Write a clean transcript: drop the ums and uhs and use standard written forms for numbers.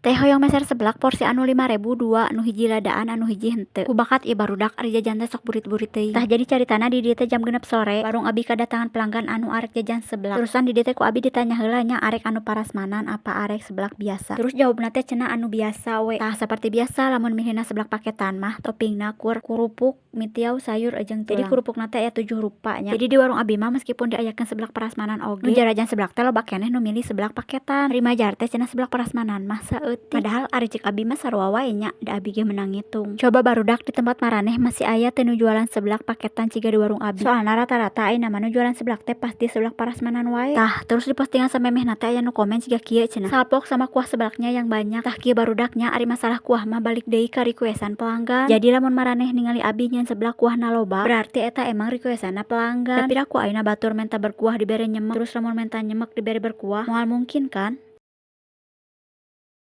Teh hoyong meser seblak porsi anu 5.000 dua, nu hiji ladaan, anu hiji henteu. Ku bakat ieu barudak, ari jajan teh sok burit-burit teuing. Tah, jadi caritana di dieu teh jam 6 sore, warung abi kadatangan pelanggan anu arek jajan seblak. Terusan di dieu teh ku abi ditanya heula nya, arek anu parasmanan apa arek seblak biasa. Terus jawabna teh cenah anu biasa we. Tah, saperti biasa lamun milihna seblak paketan mah toppingna kur kurupuk, mie tiaw, sayur jeung tulang. Jadi kurupukna teh aya tujuh rupa nya. Jadi di warung abi mah meskipun diayakeun seblak parasmanan oge, nu jarajan seblak teh loba keneh nu milih seblak paketan. Ari majar teh cenah seblak parasmanan mah saeutik. Padahal ari ceuk abi mah sarua wae nya, da abi ge meunang ngitung. Coba barudak, di tempat maraneh masih aya teu nu jualan seblak paketan ciga di warung abi? Soalna rata-rata ayeuna mah nu jualan seblak teh pasti seblak parasmanan wae. Tah, terus di postingan samemehna teh aya nu komen siga kieu cenah, "Salfok sama kuah seblaknya yang banyak." Tah kieu, barudak nya, ari masalah kuah mah balik deui ka requestan pelanggan. Jadi lamun maraneh ningali abi nyieun seblak kuahna loba, berarti eta emang requestanna pelanggan. Tapi da ku ayeuna batur menta berkuah dibere nyemek, terus lamun menta nyemek dibere berkuah, moal mungkin kan?